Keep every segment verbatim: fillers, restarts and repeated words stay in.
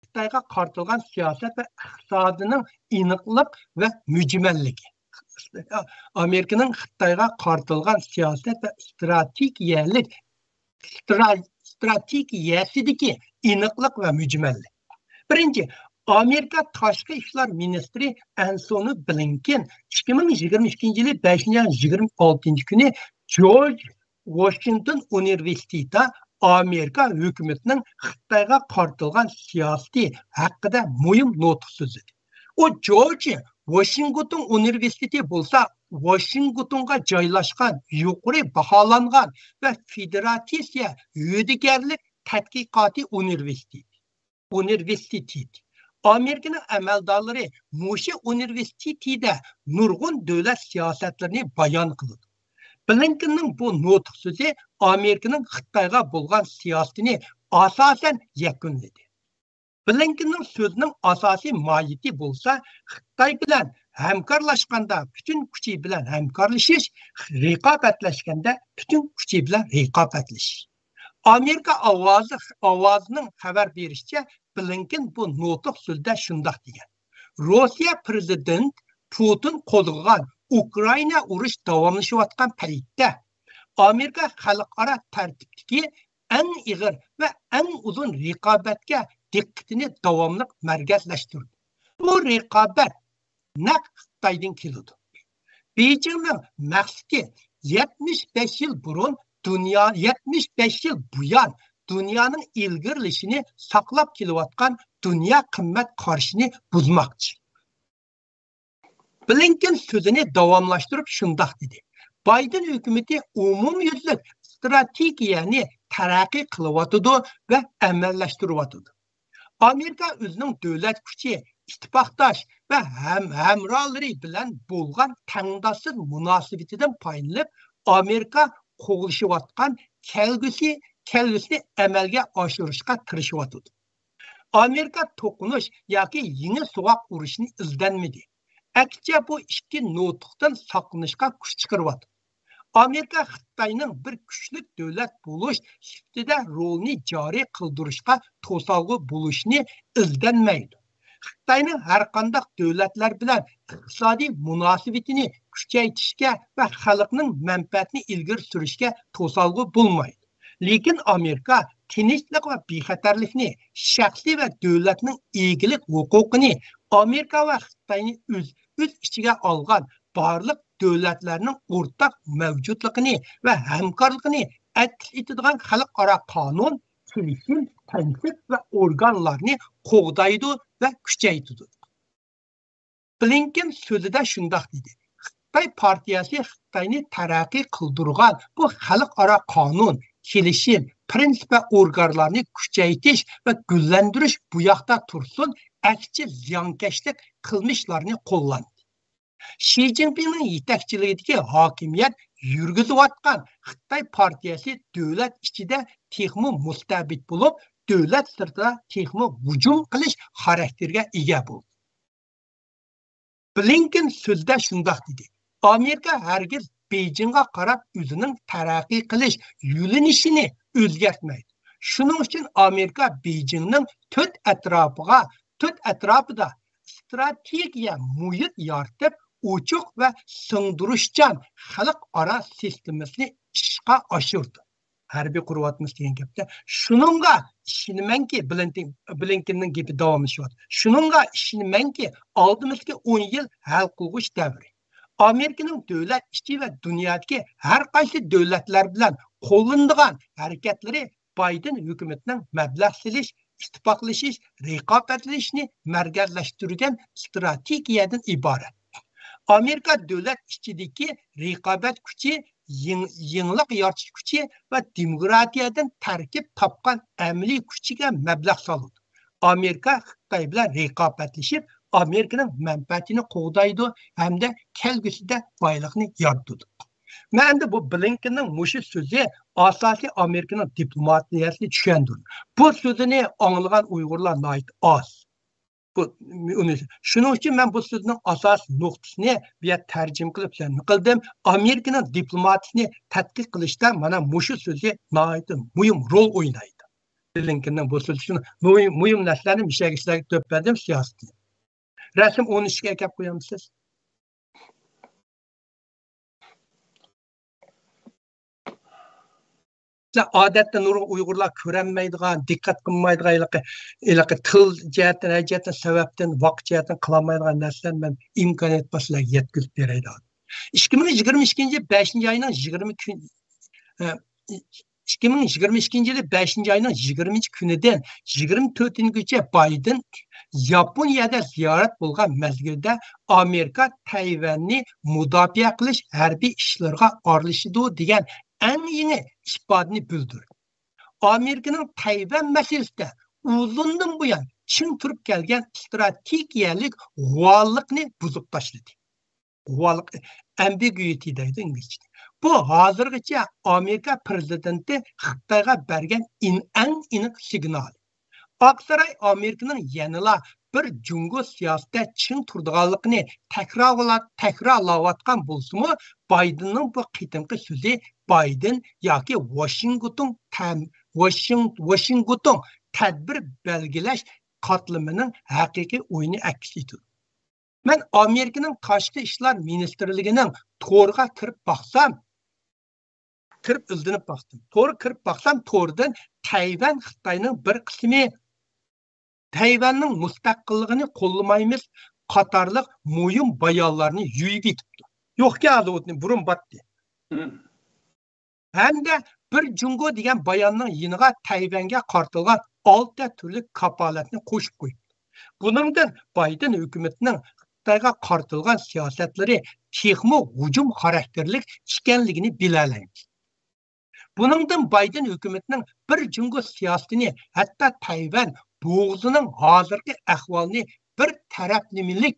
خىتايغا قارىتىلغان سىياسەت ۋە ئىقتىسادىنىڭ ئېنىقلىق ۋە مۈجمەللىكى. ئامېرىكىنىڭ خىتايغا قارىتىلغان سىياسەت ۋە ئىستراتېگىيەلىك، ئىسترا-، ئىستراتېگىيەسىدىكى ئېنىقلىق ۋە مۈجمەللىك. بىرىنچى، ئامېرىكا تاشقى ئىشلار مىنىستىرى ئەنسونى بلىنكېن ئىككى مىڭ يىگىرمە ئىككىنچى يىلى بەشىنچى ئاينىڭ يىگىرمە ئالتىنچى كۈنى جورج ۋاشىنگتون ئۇنىۋېرسىتېتىدا ئامېرىكا ھۆكۈمىتىنىڭ خىتايغا قارىتىلغان سىياسىتى ھەققىدە مۇھىم نۇتۇق سۆزلىدى. ئۇ جورج ۋاشىنگتون ئۇنىۋېرسىتېتى بولسا ۋاشىنگتونغا جايلاشقان يۇقىرى باھالانغان ۋە فېدېراتسىيە ھۆددىگەرلىك تەتقىقاتى ئۇنىۋېرسىتېتى. ئۇنىۋېرسىتېت. ئامېرىكىنىڭ ئەمەلدارلىرى مۇشۇ ئۇنىۋېرسىتېتىدە نۇرغۇن دۆلەت سىياسەتلىرىنى بايان قىلىدۇ. بلىنكېننىڭ بۇ نۇتۇق سۆزى ئامېرىكىنىڭ خىتايغا بولغان سىياسىتىنى ئاساسەن يەكۈنلىدى. بلىنكېننىڭ سۆزىنىڭ ئاساسىي ماھىيىتى بولسا خىتاي بىلەن ھەمكارلاشقاندا پۈتۈن كۈچى بىلەن ھەمكارلىشىش، رىقابەتلەشكەندە پۈتۈن كۈچى بىلەن رىقابەتلىشىش. ئامېرىكا ئاۋازى، ئاۋازىنىڭ خەۋەر بېرىشىچە، بلىنكېن بۇ نۇتۇق سۆزىدە شۇنداق دېگەن: روسىيە پىرېزىدېنت پۇتىن قوزغىغان ئۇكرائىنا ئۇرۇش داۋاملىشىۋاتقان پەيتتە، ئامېرىكا خەلقئارا تەرتىپتىكى ئەڭ ئېغىر ۋە ئەڭ ئۇزۇن رىقابەتكە دىققىتىنى داۋاملىق مەركەزلەشتۈردى. بۇ رىقابەت نەق خىتايدىن كېلىدۇ. بېيجىڭنىڭ مەقسىتى يەتمىش بەش يىل بۇرۇن دۇنيا، يەتمىش بەش يىل بۇيان دۇنيانىڭ ئىلگىرىلىشىنى ساقلاپ كېلىۋاتقان دۇنيا قىممەت قارىشىنى بۇزماقچى. بلىنكېن سۆزىنى داۋاملاشتۇرۇپ شۇنداق دېدى: بايدېن ھۆكۈمىتى ئومۇميۈزلۈك ئىستراتېگىيەنى تەرەققىي قىلىۋاتىدۇ ۋە ئەمەلىيلەشتۈرۈۋاتىدۇ. ئامېرىكا ئۆزىنىڭ دۆلەت كۈچى، ئىتتىپاقداش ۋە ھەم-، ھەمراھلىرى بىلەن بولغان تەڭداشسىز مۇناسىۋىتىدىن پايدىلىنىپ، ئامېرىكا قوغلىشىۋاتقان كەلگۈسى، كەلگۈسىنى ئەمەلگە ئاشۇرۇشقا تىرىشىۋاتىدۇ. ئامېرىكا توقۇنۇش ياكى يېڭى سوغۇق ئۇرۇشنى ئىزدەنمىدى. ئەكسىچە، بۇ ئىككى نۇتۇقتىن ساقلىنىشقا كۈچ چىقىرىۋاتىدۇ. ئامېرىكا خىتاينىڭ بىر كۈچلۈك دۆلەت بولۇش سۈپىتىدە رولىنى جارى قىلدۇرۇشقا توسالغۇ بولۇشنى ئىزدەنمەيدۇ. خىتاينىڭ ھەرقانداق دۆلەتلەر بىلەن ئىقتىسادىي مۇناسىۋىتىنى كۈچەيتىشكە ۋە خەلقنىڭ مەنپەئەتىنى ئىلگىرى سۈرۈشكە توسالغۇ بولمايدۇ. لېكىن ئامېرىكا تىنچلىق ۋە بىخەتەرلىكنى، شەخسىي ۋە دۆلەتنىڭ ئىگىلىك ھوقۇقىنى، ئامېرىكا ۋە خىتاينى ئۆز، ئۆز ئىچىگە ئالغان بارلىق دۆلەتلەرنىڭ ئورتاق مەۋجۇتلۇقىنى ۋە ھەمكارلىقىنى ئەكس ئېتىدىغان خەلقئارا قانۇن، كېلىشىم، پىرىنسىپ ۋە ئورگانلارنى قوغدايدۇ ۋە كۈچەيتىدۇ. بلىنكېن سۆزىدە شۇنداق دېدى: خىتاي پارتىيەسى خىتاينى تەرەققىي قىلدۇرغان بۇ خەلقئارا قانۇن، كېلىشىم، پىرىنسىپ ۋە ئورگانلارنى كۈچەيتىش ۋە گۈللەندۈرۈش بۇ ياقتا تۇرسۇن، ئەكسىچە زىيانكەشلىك قىلمىشلارنى قوللاندى. شى جىنپىڭنىڭ يېتەكچىلىكىدىكى ھاكىمىيەت يۈرگۈزۈۋاتقان خىتاي پارتىيەسى دۆلەت ئىچىدە تېخىمۇ مۇستەبىت بولۇپ، دۆلەت سىرتىدا تېخىمۇ ھۇجۇم قىلىش خاراكتېرىگە ئىگە بولدى. بلىنكېن سۆزىدە شۇنداق دېدى: ئامېرىكا ھەرگىز بېيجىڭغا قاراپ ئۆزىنىڭ تەرەققىي قىلىش يۆنىلىشىنى ئۆزگەرتمەيدۇ. شۇنىڭ ئۈچۈن ئامېرىكا بېيجىڭنىڭ تۆت ئەتراپىغا، تۆت ئەتراپىدا ئىستراتېگىيە مۇھىت يارىتىپ، ئوچۇق ۋە سىڭدۈرۈشچان خەلقئارا سىستېمىسىنى ئىشقا ئاشۇردى. ھەربىي قۇرۇۋاتىمىز دېگەن گەپتە. شۇنىڭغا ئىشىنىمەنكى، بلىنتىن-، بلىنكېننىڭ گېپى داۋاملىشىۋاتىدۇ. شۇنىڭغا ئىشىنىمەنكى، ئالدىمىزدىكى ئون يىل ھەل قىلغۇچ دەۋرى. ئامېرىكىنىڭ دۆلەت ئىچى ۋە دۇنيادىكى ھەر قايسى دۆلەتلەر بىلەن قوللىنىدىغان ھەرىكەتلىرى بايدېن ھۆكۈمىتىنىڭ مەبلەغ سېلىش، ئىتتىپاقلىشىش، رىقابەتلىشىشنى مەركەزلەشتۈرگەن ئىستراتېگىيەدىن ئىبارەت. ئامېرىكا دۆلەت ئىچىدىكى رىقابەت كۈچى، يېڭ-، يېڭىلىق يارىتىش كۈچى ۋە دېموكراتىيەدىن تەركىب تاپقان ئەمەلىي كۈچىگە مەبلەغ سالىدۇ. ئامېرىكا خىتاي بىلەن رىقابەتلىشىپ، ئامېرىكىنىڭ مەنپەئەتىنى قوغدايدۇ ھەمدە كەلگۈسىدە بايلىقنى يارىتىدۇ. مەن ئەمدى بۇ بلىنكېننىڭ مۇشۇ سۆزى ئاساسىي ئامېرىكىنىڭ دىپلوماتىيەسىنى چۈشەندۈردى. بۇ سۆزىنى ئاڭلىغان ئۇيغۇرلار ناھايىتى ئاز. بۇ، ئۇنى، شۇنىڭ ئۈچۈن مەن بۇ سۆزنىڭ ئاساسىي نۇقتىسىنى بۇ يەردە تەرجىمە قىلىپ سەن قىلدىم. ئامېرىكىنىڭ دىپلوماتىيىسىنى تەتقىق قىلىشتا مانا مۇشۇ سۆزى ناھايىتى مۇھىم رول ئوينايدۇ. بلىنكېننىڭ بۇ سۆزى شۇ مۇھىم، مۇھىم نەرسىلەرنى مۇشۇ يەرگە سىلەرگە دۆپ بەردىم سىياسىتى. رەسىم ئون ئۈچكە ئەكەپ قويامسىز؟ ئادەتتە نۇرغۇن ئۇيغۇرلار كۆرەلمەيدىغان، دىققەت قىلمايدىغان، ھېلىقى، ھېلىقى تىل جەھەتتىن، ھەر جەھەتتىن سەۋەبتىن، ۋاقىت جەھەتتىن قىلالمايدىغان نەرسىلەرنى مەن ئىمكانىيەت بار سىلەرگە يەتكۈزۈپ بېرەي دەۋاتىمەن. ئىككى مىڭ يىگىرمە ئىككىنچى يىل بەشىنچى ئاينىڭ يىگىرمە كۈن، ئىككى مىڭ يىگىرمە ئىككىنچى يىلى بەشىنچى ئاينىڭ يىگىرمىنچى كۈنىدىن يىگىرمە تۆتىنچىگىچە بايدېن ياپونىيەدە زىيارەت بولغان مەزگىلدە ئامېرىكا تەيۋەننى مۇداپىئە قىلىش ھەربىي ئىشلىرىغا ئارىلىشىدۇ دېگەن ئەڭ يېڭى ئىپادىنى بىلدۈردى. ئامېرىكىنىڭ تەيۋەن مەسىلىسىدە ئۇزۇندىن بۇيان چىڭ تۇرۇپ كەلگەن ئىستراتېگىيەلىك غۇۋالىقنى بۇزۇپ تاشلىدى. غۇۋالىق، ئەمبىگۇئىتى دەيدۇ ئىنگلىزچىدە. بۇ ھازىرغىچە ئامېرىكا پىرېزىدېنتى خىتايغا بەرگەن ئىن-، ئەڭ ئېنىق سىگنالى. ئاقساراي ئامېرىكىنىڭ يەنىلا بىر جۇڭگو سىياسىتىدە چىڭ تۇرىدىغانلىقىنى تەكرارلا-، تەكرارلاۋاتقان بولسىمۇ، بايدېننىڭ بۇ قېتىمقى سۆزى بايدېن ياكى ۋاشىنگتون تەم-، ۋاشىڭ-، ۋاشىنگتون تەدبىر بەلگىلەش قاتلىمىنىڭ ھەقىقىي ئويىنى ئەكس ئېتىدۇ. مەن ئامېرىكىنىڭ تاشقى ئىشلار مىنىستىرلىكىنىڭ تورىغا كىرىپ باقسام، كىرىپ ئىزدىنىپ باقتىم. تورغا كىرىپ باقسام، توردىن تەيۋەن خىتاينىڭ بىر قىسمى، تەيۋەننىڭ مۇستەقىللىقىنى قوللىمايمىز قاتارلىق مۇھىم بايانلارنى يۇيۇپ يېتىپتۇ. يوقكەن ھازىر ئۇنى، بۇرۇن باتتى. ھەمدە بىر جۇڭگو دېگەن باياننىڭ يېنىغا تەيۋەنگە قارىتىلغان ئالتە تۈرلۈك كاپالەتنى قوشۇپ قويۇپتۇ. بۇنىڭدىن بايدېن ھۆكۈمىتىنىڭ خىتايغا قارىتىلغان سىياسەتلىرى تېخىمۇ ھۇجۇم خاراكتېرلىك ئىكەنلىكىنى بىلەلەيمىز. بۇنىڭدىن بايدېن ھۆكۈمىتىنىڭ بىر جۇڭگو سىياسىتىنى، ھەتتا تەيۋەن بوغۇزىنىڭ ھازىرقى ئەھۋالىنى بىر تەرەپلىمىلىك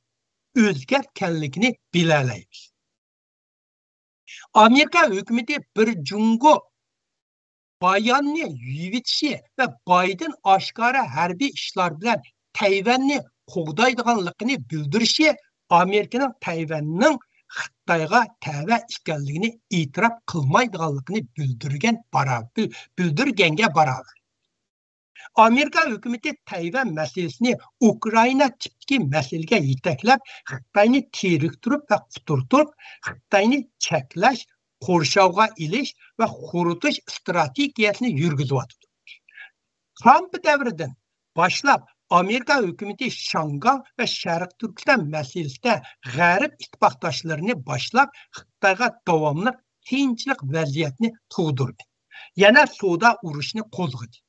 ئۆزگەرتكەنلىكىنى بىلەلەيمىز. ئامېرىكا ھۆكۈمىتى بىر جۇڭگو باياننى يۇيۇۋېتىشى ۋە بايدېن ئاشكارا ھەربىي ئىشلار بىلەن تەيۋەننى قوغدايدىغانلىقىنى بىلدۈرۈشى ئامېرىكىنىڭ تەيۋەننىڭ خىتايغا تەۋە ئىكەنلىكىنى ئېتىراپ قىلمايدىغانلىقىنى بىلدۈرگەن بارا-، بىل-، بىلدۈرگەنگە باراۋەر. ئامېرىكا ھۆكۈمىتى تەيۋەن مەسىلىسىنى ئۇكرائىنا تىپتىكى مەسىلىگە يېتەكلەپ، خىتاينى تېرىكتۈرۈپ ۋە قۇترىتىپ، خىتاينى چەكلەش، قورشاۋغا ئېلىش ۋە قۇرۇتۇش ئىستراتېگىيەسىنى يۈرگۈزۈۋاتىدۇ. ترامپ دەۋرىدىن باشلاپ، ئامېرىكا ھۆكۈمىتى شياڭگاڭ ۋە شەرقىي تۈركىستان مەسىلىسىدە غەرب ئىتتىپاقداشلىرىنى باشلاپ، خىتايغا داۋاملىق قىيىنچىلىق ۋەزىيەتنى تۇغدۇردى. يەنە سودا ئۇرۇشىنى قوزغىدى.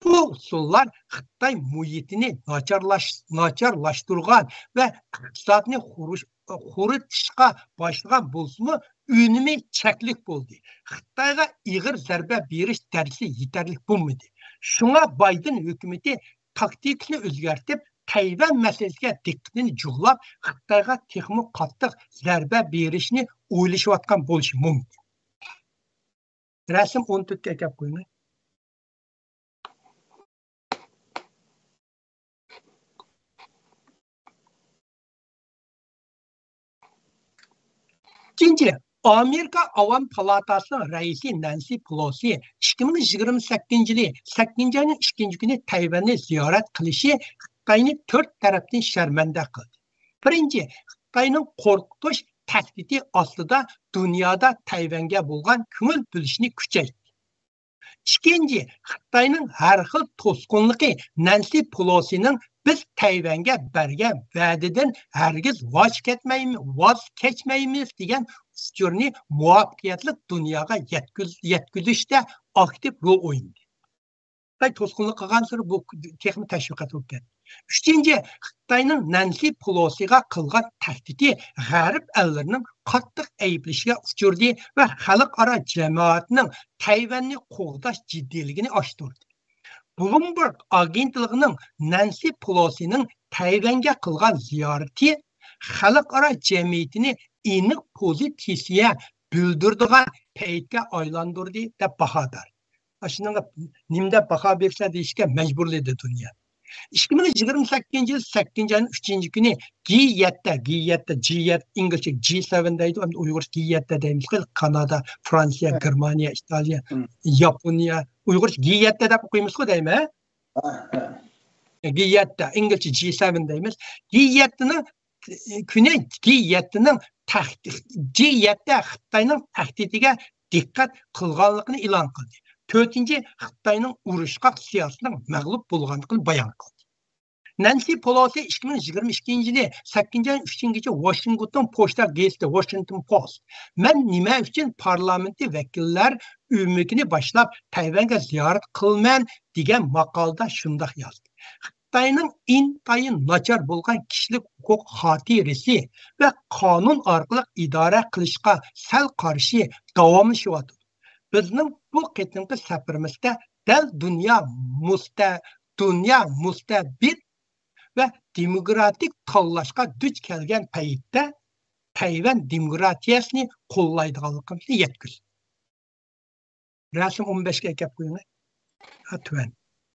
بۇ ئۇسۇللار خىتاي مۇھىتىنى ناچارلاش-، ناچارلاشتۇرغان ۋە ئىقتىسادنى خۇرۇش-، خۇرۇتۇشقا باشلىغان بولسىمۇ، ئۈنۈمى چەكلىك بولدى. خىتايغا ئېغىر زەربە بېرىش دەرىجىسى يېتەرلىك بولمىدى. شۇڭا بايدېن ھۆكۈمىتى تاكتىكىسىنى ئۆزگەرتىپ، تەيۋەن مەسىلىسىگە دىققىتىنى جۇغلاپ، خىتايغا تېخىمۇ قاتتىق زەربە بېرىشنى ئويلىشىۋاتقان بولۇشى مۇمكىن. رەسىم ئون تۆتكە ئەكەپ قويۇڭ. ئىككىنچى، ئامېرىكا ئاۋام پالاتاسىنىڭ رەئىسى نەنسى پېلوسى ئىككى مىڭ يىگىرمە سەككىزىنچى يىلى سەككىزىنچى ئاينىڭ ئىككىنچى كۈنى تەيۋەننى زىيارەت قىلىشى خىتاينى تۆت تەرەپتىن شەرمەندە قىلدى. بىرىنچى، خىتاينىڭ قورقۇتۇش تەھدىتى ئاستىدا دۇنيادا تەيۋەنگە بولغان كۆڭۈل بۆلۈشنى كۈچەيتتى. ئىككىنچى، خىتاينىڭ ھەر خىل توسقۇنلۇقى نەنسى پېلوسىنىڭ «بىز تەيۋەنگە بەرگەن ۋەدىدىن ھەرگىز ۋاز كەتمەيمىز، ۋاز كەچمەيمىز» دېگەن ئۇچۇرنى مۇۋەپپەقىيەتلىك دۇنياغا يەتكۈز-، يەتكۈزۈشتە ئاكتىپ رول ئوينىدى. خىتاي توسقۇنلۇق قىلغانسېرى بۇ تېخىمۇ تەشۋىقات بولۇپ كەتتى. ئۈچىنچى، خىتاينىڭ نەنسى پېلوسىغا قىلغان تەھدىتى غەرب ئەللىرىنىڭ قاتتىق ئەيىبلىشىگە ئۇچرىدى ۋە خەلقئارا جەمەتنىڭ تەيۋەننى قوغداش جىددىيلىكىنى ئاشتۇردى. بلومبېرگ ئاگېنتلىقىنىڭ نەنسى پېلوسىنىڭ تەيۋەنگە قىلغان زىيارىتى خەلقئارا جەمئىيىتىنى ئېنىق پوزىتسىيە بىلدۈرىدىغان پەيتكە ئايلاندۇردى، دەپ باھا بەردى. ئاشۇنىڭغا نېمە دەپ باھا بېرىسەن دېيىشكە مەجبۇرلىدى دۇنيا. ئىككى مىڭ يىگىرمە سەككىزىنچى يىل سەككىزىنچى ئاينىڭ ئۈچىنچى كۈنى، جى يەتتە، جى يەتتە، جى يەتتە، ئىنگلىزچە جى سەۋەن دەيدۇ، ئەمدى ئۇيغۇرچە جى يەتتە دەيمىز، كانادا، فرانسىيە، گېرمانىيە، ئىتالىيە، ياپونىيە، ئۇيغۇرچە جى يەتتە دەپ ئوقۇيمىزغۇ دەيمەن. جى يەتتە، ئىنگلىزچە جى سەۋەن دەيمىز. جى يەتتىنىڭ كۈنى، جى يەتتىنىڭ تەھدىت، جى يەتتە خىتاينىڭ تەھدىتىگە دىققەت قىلغانلىقىنى ئېلان قىلدى. تۆتىنچى، خىتاينىڭ ئۇرۇشقاق سىياسىتىنىڭ مەغلۇپ بولغانلىقىنى بايان قىلدى. نەنسى پېلوسى ئىككى مىڭ يىگىرمە ئىككىنچى يىلى سەككىزىنچى ئاينىڭ ئۈچىنچى كۈنى ۋاشىنگتون پوچتا گېزىتى، ۋاشىنگتون پوست، مەن نېمە ئۈچۈن پارلامېنتى ۋەكىللەر ئۆمىكىنى باشلاپ تەيۋەنگە زىيارەت قىلىمەن دېگەن ماقالىدا شۇنداق يازدى: خىتاينىڭ ئىنتايىن ناچار بولغان كىشىلىك ھوقۇق خاتىرىسى ۋە قانۇن ئارقىلىق ئىدارە قىلىشقا سەل قارشى داۋاملىشىۋاتىدۇ. بىزنىڭ بۇ قېتىمقى سەپىرىمىزدە دەل دۇنيا مۇستە-، دۇنيا مۇستەبىت ۋە دېموكراتىك تاللاشقا دۇچ كەلگەن پەيتتە تەيۋەن دېموكراتىيەسىنى قوللايدىغانلىقىمىزنى يەتكۈزدى. رەسىم ئون بەشكە ئەكەپ قويۇڭ. ھە، تۆۋەن.